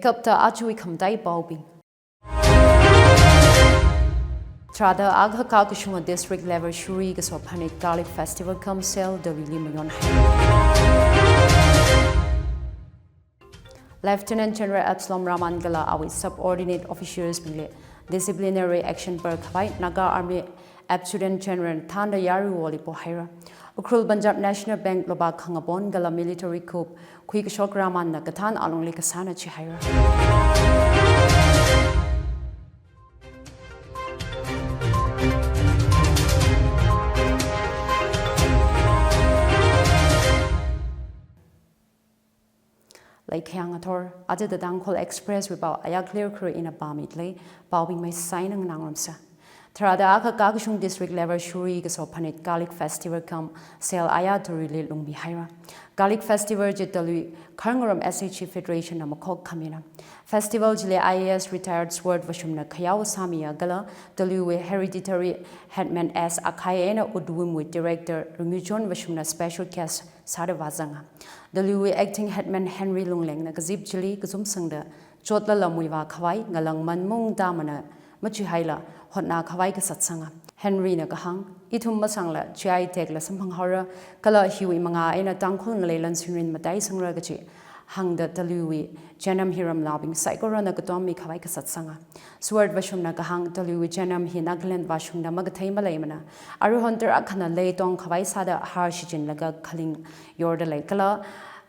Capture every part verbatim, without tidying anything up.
Tap ta achuwui khamataiya paobing. Tharāda akha kakashunga district level shuri kaso phanit Garlic Festival cum sale Delhili mayonhai. Lieutenant General Absalom Raman kala awui subordinate officers bingli disciplinary action perkhavai Naga Army Adjutant General thānda yaruiwoli pohaira. Ukhrul Punjab National Bank lupā khangapon kala military coup khuikashok Ramanna kathān alungli kasāna chihaira. Laikhayang athor, aja The Tangkhul Express wui pao ayā clear khur ina pāmidalei, paobing maisaina nganāngarumsa. Tharāda akha kakashung district level shuri kaso phanit Garlic Festival cum sale ayā Delhili lungmihaira. Garlic Festival chi Delhi Kharngarum S H G Federation na makhok khamina. Festival chili I A S retired Sword Vashumna khayao sāmiya kala Delhiwui hereditary headman S Akhai eina Udwimwui director Rungmichon Vashumna special guest sāda vāzanga. Delhiwui acting headman Henry Lunglengna kazip chili kazumsangda chotla lamwui vākhavai ngalang manmung tamana machihaila hotnakhavai kasatsanga. Henryna kahāng, ithum masangla chihai tekla samphanghaora, kala hiwui mangā eina Tangkhul ngalei lansinrin mataisangra kachi hāngda Delhiwui Janam hi ramlaobing saikorana katom mikhavai kasatsanga. Sword Vashumna kahāng, Delhiwui Janam hi Nagaland vāshungda makathei maleimana, aruihon tarākhana lei tongkhavai sāda har shichinlaga khaling yorda lei kala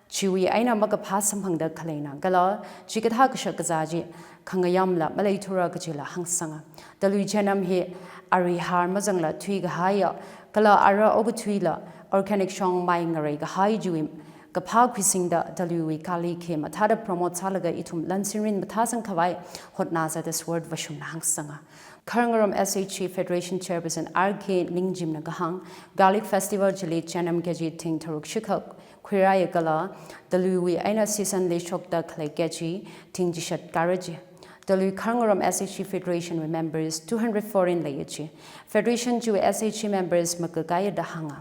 chiwui eina makaphā samphangda khaleina kala chikathā kashak kazā chi khangayamla maleithura kachila hāngsanga. Delhi Janam hi ari har mazangla thuikahaiya kala ara okathuila organic shongmai ngareikahai chiwui kaphā khuisingda Delhiwui Kali khi mathāda promote sālaga ithum lansinrin mathāsangkhavai hotnāsada Sword Vashumna hāngsanga. Kharngarum S H G Federation Chairperson R K Ningjimna kahāng, Garlic Festival chili Janam K G thing tharuk shikhak khuirāya kala Delhiwui eina season li shokda khalei K G thing chishat kāra chi. Delhi Kharngarum S H G Federation wui members two hundred fourteen leiya chi. Federation chiwui S H G members makakaiya da hānga.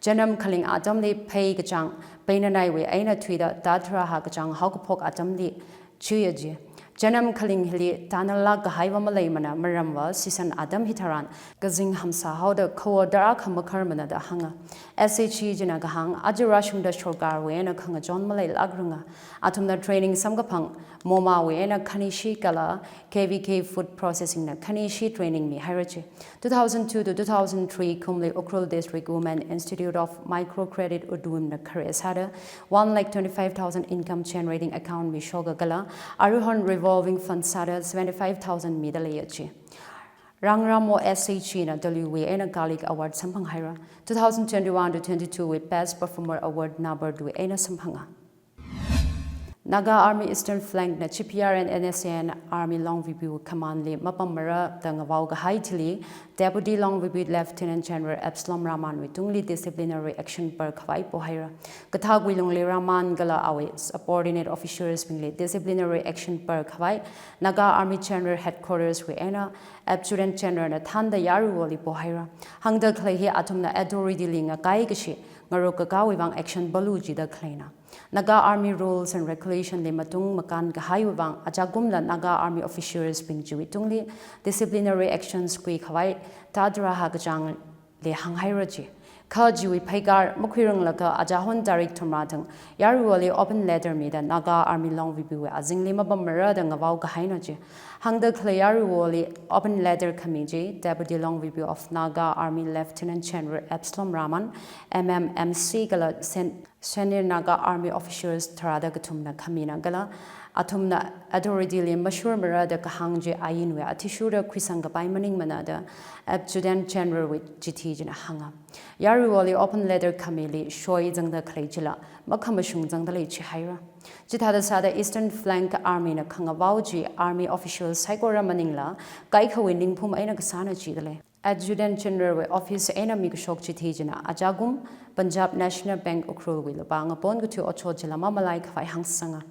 Janam khaling atamli phei kachāng, phei nanaiwui eina thuida tātharā hā kachāng haokaphok atamli chiya chi. Janam khaling hili tānalāk kahaiva maleimana maramva season atam hitharan kazing hamsā haoda khawo tarākha makharmana da hānga. S H G china kahāng, aja rāshungda sorkarwui eina khangachon maleilākranga. Athumna training samkaphang MoMA wui eina khanishi kala K V K Food Processing na khanishi training mihaira chi. Two thousand two to two thousand three kumli Ukhrul District Women Institute of Microcredit Udwimna khare sāda one lakh twenty-five thousand income generating account mishoka kala aruihon revolving fund sāda seventy-five thousand mida leiya chi. Rangramo S H G na Delhiwui eina Garlic Award samphanghaira. Two thousand twenty-one to twenty-two wui Best Performer Award NABARD wui eina samphanga. Naga Army Eastern Flank na G P R and N S C N Army Longvibu Command li mapammara da ngavao kahai thili Deputy Longvibu Lieutenant General Absalom Raman wui tungli disciplinary action perkhavai pohaira. Kathak wuilungli Raman kala awui subordinate officers bingli disciplinary action perkhavai Naga Army General Headquarters wui eina Adjutant General na thānda yaruiwoli pohaira. Hāngda khalei hi athumna authority li ngakai kashi ngarok kakāwui vang action palu jida khaleina. Naga Army Rules and Regulation li matung makān kahaiwui vang ajakumla Naga Army officers bing chiwui tungli disciplinary actions khuikhavai tātharā hā kachāngli hānghaira chi. Kha chiwui pheikar makhuiranglaga ajahon tarik thumrā thang yaruiwoli open letter mida Naga Army Longvibu wui azingli mapammara da ngavao kahaina chi. Hāngda khalei yaruiwoli open letter khami chi Deputy Longvibu of Naga Army Lieutenant General Absalom Raman, M M M C kala Sen- Senior Naga Army officials tharāda kathumna khamina kala athumna authority li mashurmara da kahāng chi ainwui athishurda khuisang kapai maningmana da Adjutant General wui chithi china hānga. Yaruiwoli open letter khamili shoi zangda khalei chila makhamashung zangda lei chihaira. Chithāda sāda Eastern Flank Army na khangavao chi Army officials saikora maningla kaikhawui ningphum eina kasāna jida lei. Adjutant General wui office eina mikashok chithi china ajakum Punjab National Bank Ukhrul wui lupā ngapon kathui otshot chila mamalai khavai hāngsanga.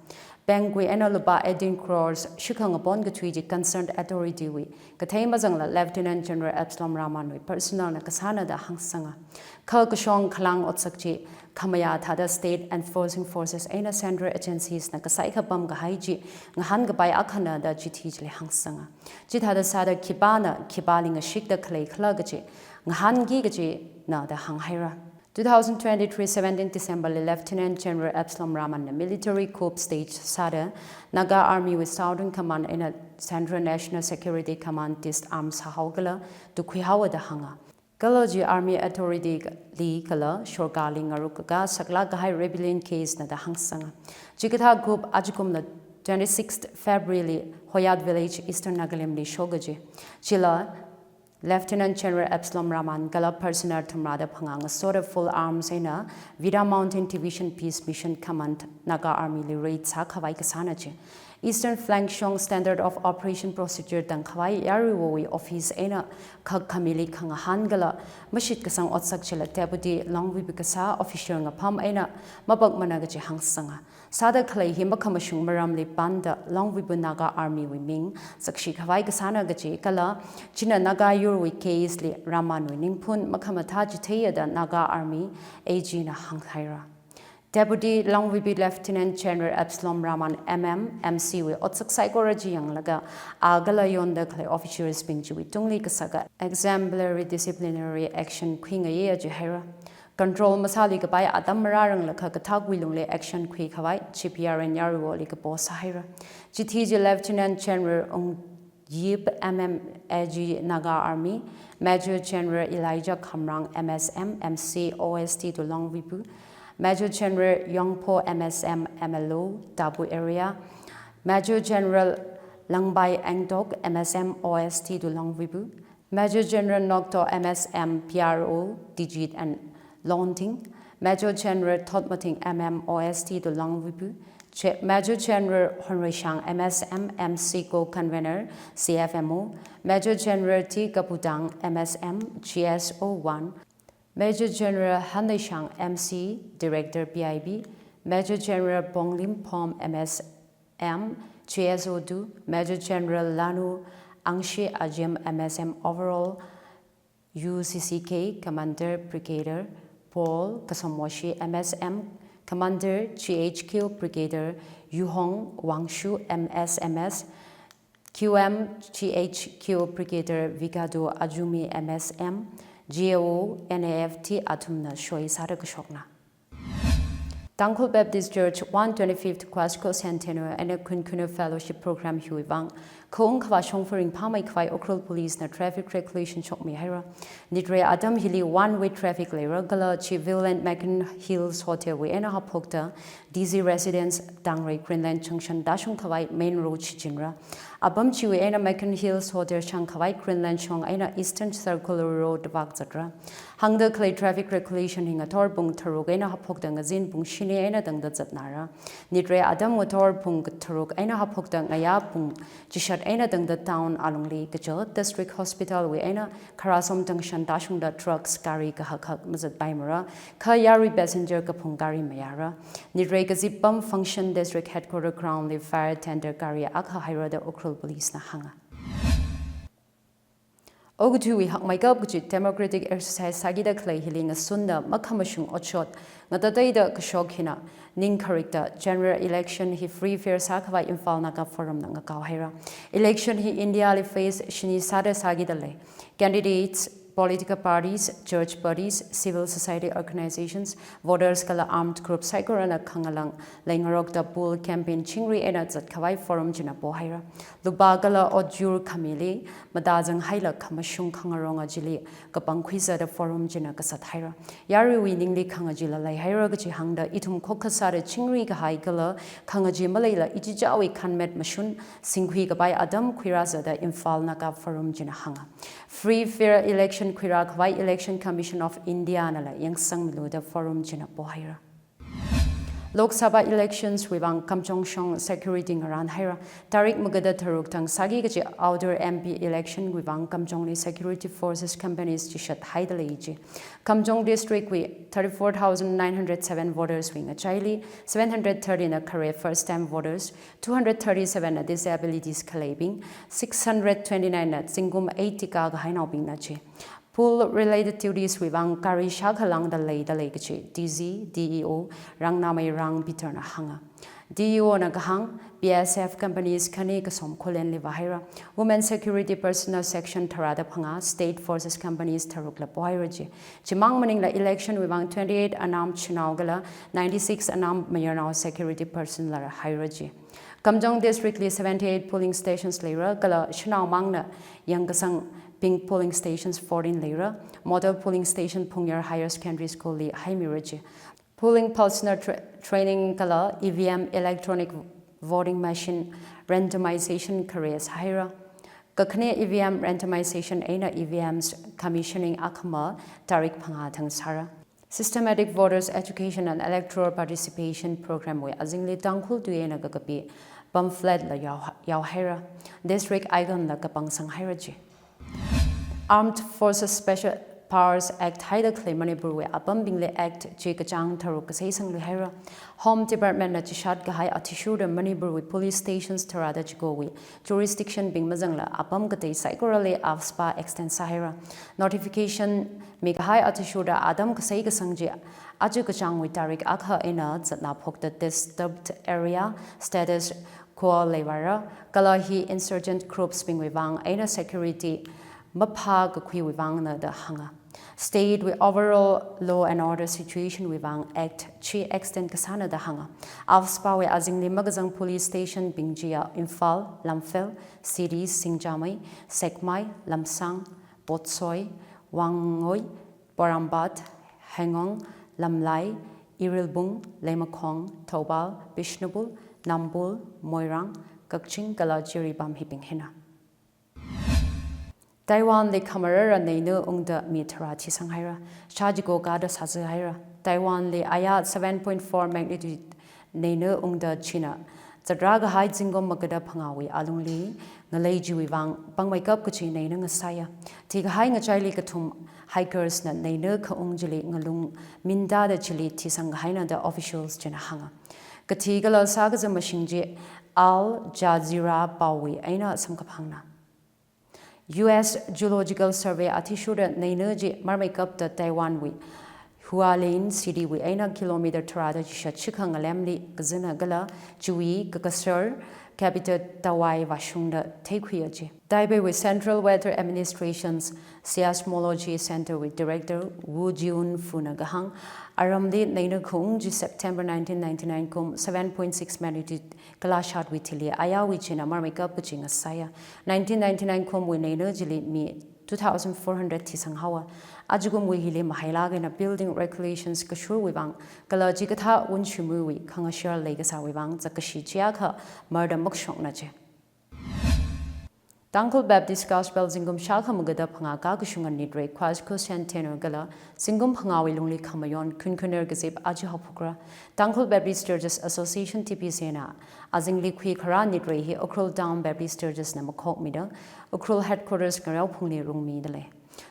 bank wui eina lupā eighteen crores shikhang apon kathui chi concerned authority wui kathei mazangla Lieutenant General Absalom Raman wui personnel na kasāna da hāngsanga. Kha kashong khalang otsak chi khamayā thāda state enforcing forces eina central agencies na kasai khapam kahai chi ngahān kapai akhana da chithi chili hāngsanga. Chithāda sāda khipāna khipāli ngashikda khalei khala kachi ngahānki kachina da hānghaira. Two thousand twenty-three seventeen December li Lieutenant General Absalom Raman na military coup stage sāda Naga Army wui Southern Command eina Central National Security Command disarm sāhao kala tukhuihaowa da hānga. Kala chi Army authority li kala sorkarli ngaruk kaka saklāk kahai rebellion case na da hāngsanga. Chikathā coup achikumla twenty-sixth February li Hoyat Village, Eastern Nagaland li shoka chi. Chila Lieutenant General Absalom Raman kala personnel thumrada phangā ngasoda full arms eina Vira Mountain Division Peace Mission Command Naga Army li raid sākhavai kasāna chi. Eastern Flank shong Standard of Operation Procedure tangkhavai yaruiwowui office eina khak khamili khangahān kala mashit kasang otsak chila Deputy Longvibu kasā official ngapham eina mapakmana kachi hāngsanga. Sāda khalei hi makhamashung maramli panda Longvibu Naga Army wui ming sakshi khavai kasāna kachi kala china Naga yurwui case li Raman wui ningphun makhamathā chitheiya da Naga Army A G na hānghaira. Deputy Longvibu Lieutenant General Absalom Raman M M M C wui otsak saikora chi yanglaga a kala yonda khalei officers bing chiwui tungli kasaka exemplary disciplinary action khuingayi aji haira. Control masāli kapai atam marāranglakha kathakwui lungli action khuikhavai G P R N yaruiwoli kapo sāhaira. Chithi chi Lieutenant General Ung Yip M M A G Naga Army, Major General Elijah Khamrang M S M M C O S T to Longvibu, Major General Yongpo M S M M L O Tabu Area, Major General Langbai Engtok M S M O S T to Longvibu, Major General Nokto M S M P R O Digit and Longting, Major General Thotmating M M O S T to Longvibu, Ge-, Major General Honreishang M S M M C Co Convener C F M O, Major General T Kaputang M S M G S O one, Major General Hanleishang M C Director P I B, Major General Bonglim Phom M S M G S O two, Major General Lanu Angshi Ajim M S M Overall, U C C K Commander Brigadier Paul Kasomwashi M S M Commander G H Q Brigadier Yuhong Wangshu M S M S Q M G H Q Brigadier Vigado Ajumi M S M G A O N A F T athumna soi sāda kashokna. Tangkhul Baptist Church one twenty-fifth Quasquicentenary and a Kunkuna Fellowship Program hiwui vang khaung khavā shongfa ringphāmei khavai Ukhrul Police na traffic regulation shokmi haira. Nitre atam hili one way traffic leira kala chi Viewland Macon Hills Hotel wui eina haophokta D C Residence Tangrei Greenland Junction tāshung khavai main road shichinra. Apam chiwui eina Macon Hills Hotel shang khavai Greenland shong eina Eastern Circular Road vak zatra. Hāngda khalei traffic regulation hi ngathor pung tharuk eina haophokta ngazin pung shini eina tangda zatnara. Nitre atam ngathor pung tharuk eina haophokta ngayā pung chishat eina tangda town alungli kachot District Hospital wui eina Kharasom Junction tāshungda trucks gari kahak hak mazatpaimara. Kha yarui passenger kaphung gari mayāra. Nitre kazip pam function District Headquarter Ground li fire tender gari akha haira da Ukhrul Police na hānga. Okathuiwui hakmeikap kachi democratic exercise sākida khalei hili ngasunda makhamashung otshot ngatateida kashok hina ning kharikta general election hi free fair sākhavai Imphal Naga Forum na ngakao haira. Election hi India li phase shini sāda sākida lei. Candidates, political parties, church bodies, civil society organizations, voters kala armed group saikorana khangalang leingarokta pool campaign chingri eina zatkhavai forum china pohaira. Lupā kala otjur khamili matazang haila khamashung khangarong ajili kapangkhui sāda forum china kasat haira. Yaruiwui ningli khangajila leihaira kachi hāngda ithum khokkha sāda chingri kahai kala khangaji maleila ichichāwui khanmet mashun singkhui kapai atam khuira sāda Imphal Naga Forum china hānga. Free fair election khuira khavai Election Commission of India nala yangsangmilu da forum china pohaira. Lok Sabha elections wui vang Kamjong shong security ngarān haira. Tarik magada tharuk thang sāki kachi outer M P election wui vang Kamjongli security forces companies chishat haida lei ji. Kamjong district wui thirty-four thousand nine hundred seven voters wui ngachaili seven hundred thirty na khare first time voters, two hundred thirty-seven na disabilities khaleibing, six hundred twenty-nine na zingkum eighty kahainaobingna ji. Poll related duties wui vang gari shākha lāngda leida lei kachi D C, D E O, Rangnamei Rang Peter na hānga. D E O na kahāng, B S F companies khani kasom khulenli vāhaira. Women security personnel section tharāda phangā, state forces companies tharukla pohaira ji. Chimang maningla election wui vang twenty-eight anam shanao kala ninety-six anam mayarnao security personnel rāhaira ji. Kamjong district li seventy-eight polling stations leira, kala shanao mangna yangkasangbing polling stations fourteen leira. Model polling station Phungyar Higher Secondary School li haimira ji. Polling personnel tra-, training kala E V M electronic voting machine randomization khare sāhaira. Kakhane E V M randomization eina E V Ms commissioning akhama tarik phangā thang sāra. Systematic Voters Education and Electoral Participation Program wui azingli Tangkhul tui eina kakapi pamphlet la yao, yaohaira. District icon la kapangsang haira ji. Armed Forces Special Powers Act haida khalei Manipur wui apambingli Act chi kachāng tharuk kasei sangluihaira. Home Department na chishat kahai athishurda Manipur wui police stations tharāda chiko wui jurisdiction bing mazangla apam katei saikorali AFSPA extend sāhaira. Notification mikahai athishurda atam kasei kasang chi aja kachāng wui tarik akha eina zatna phokda disturbed area status quo leivāra, kala hi insurgent groups bingwui vang eina security maphākakhuiwui vangna da hānga. State wui overall law and order situation wui vang Act chi extend kasāna da hānga. AFSPA wui azingli makazang police station bing chiya Imphal, Lamphel, Siri, Singjamei, Sekmai, Lamsang, Potsoi, Wangoi, Porompat, Hengong, Lamlai, Irilbung, Leimakhong, Thoubal, Bishnupur, Nambul, Moirang, Kakching kala Jiribam hibing hina. Taiwan li khamarara neina ungda mi tharā thisang haira. Shā chiko kada sāzā haira. Taiwan li aya seven point four magnitude neina ungda china zatra kahai zingkum magada phangāwui alungli ngalei chiwui vang pangmeikap kachi neina ngasāya. Thikahai ngachaili kathum hikers na neina khaung chili ngalung minda da chili thisang kahaina da officials china hānga. Kathi kala sākazā mashing chi Al Jazeera paowui eina samkaphangna. U S Geological Survey athishurda neina chi marmeikapta Taiwan wui Hualien city wui eina kilometer tharāda chishat shikha ngalemli kazāna kala chiwui kakasar capital Taoyuan vāshungda theikhuiya ji. Taipei wui Central Weather Administration's Seismology Center wui Director Wu Jiun Fu na kahāng, aramli neina khaung chi September nineteen ninety-nine kum seven point six magnitude kala shatwui thili ayawui china marmeikap kachi ngasāya. Nineteen ninety-nine kumwui neina chili mi two thousand four hundred thisang haowa. Ajakumwui hili mahailāk eina building regulations kashurwui vang kala chikathā unshimuiwui khangashar leikasāwui vang zakkashi chiakha marda makshokna ji. Tangkhul Baptist Gospel zingkum shākha magada phangā kakashunga nitrei Quasco Centennial kala zingkum phangāwui lungli khamayon Kunkhuner kazip aja haophokra. Tangkhul Baptist Churches Association, T B C A na azingli khuikharā nitrei hi Ukhrul Town Baptist Churches na makhokmida Ukhrul Headquarters Ngareophungli rungmida lei.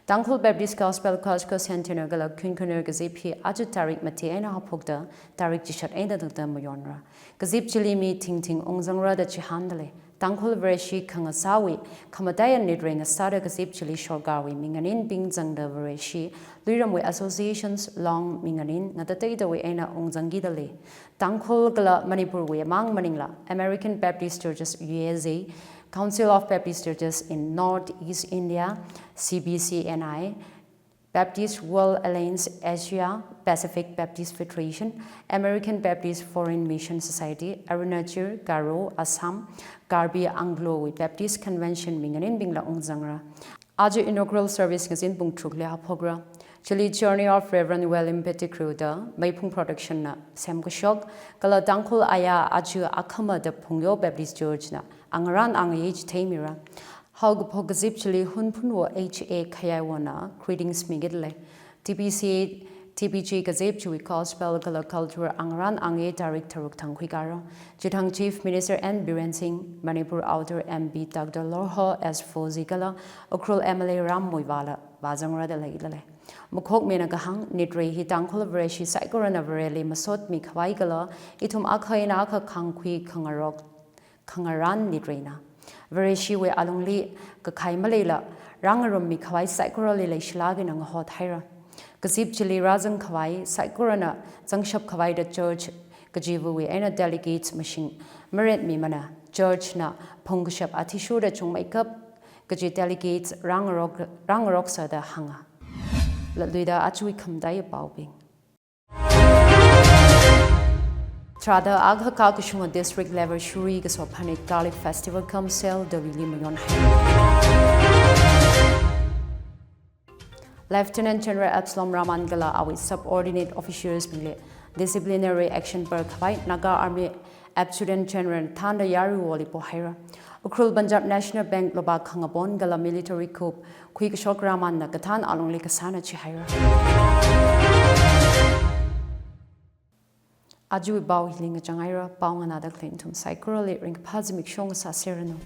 Tangkhul Baptist Gospel Quasco Centennial kala Kunkhuner kazip hi aja tarik mati eina haophokda tarik chishat eina tangda mayonra. Kazip chili mi thingthing ungzangra da chihānda lei. Tangkhul Vareshi khangasāwui khamataiya nitrei ngasāda kazip chili sorkarwui minganinbing zangda Vareshi luiramwui associations long minganin ngatateitawui eina ungzangkida lei. Tangkhul kala Manipurwui mang maningla American Baptist Churches U S A, Council of Baptist Churches in Northeast India, C B C N I, Baptist World Alliance Asia Pacific Baptist Federation, American Baptist Foreign Mission Society, Arunachal, Garo, Assam, Karbi Anglong wui Baptist Convention minganinbingla ungzangra. Aja inaugural service ngazin pung tharukli haophokra. Chili Journey of Reverend William Pettigrew da Meiphung Production na semkashok, kala Tangkhul aya aja akhama da Phungyo Baptist Church na angarān angayei chitheimira. Haokaphok kazip chili Hunphunwo H A Khayaiwo na greetings mikida lei. T B C A T B G kazip chiwui gospel kala culture angarān angye tarik tharuk thang khuikāra. Chithang Chief Minister N Biren Singh, Manipur Auditor M P Doctor Lorho S Fozi kala Ukhrul M L A Ram Muivahla vāzangra da leilala. Makhokmina kahāng, nitrei hi Tangkhul Vareshi saikorana Vareli masotmi khavai kala ithum akha eina akha khangkhui khangarok khangarān nitreina. Vareshiwui alungli kakhai maleila rāngarummi khavai saikorali leishilāk eina ngahothaira. Kazip chili rāzang khavai saikorana zangshap khavai da church kajiwui eina delegates mashing maretmimana, church na phungkashap athishurda chungmeikap kaji delegates rāngarok, rāngaroksa da hānga. Latluida aja khamataiya paobing. Tharāda akha kashunga district level shuri kaso phanit Garlic Festival cum sale Delhi li mayonhai. Lieutenant General Absalom Raman kala awui subordinate officials bingli disciplinary action par khavai Naga Army Adjutant General Thanda Yaruwoli pohaira. Ukhrul Punjab National Bank lupā khangapon kala military coup khuikashok Ramanna kathān alungli kasāna chihaira. Ajawui pao hili ngachang haira, pao nganāda khalei nathum saikorali ringkaphā zimiksho ngasāserranu.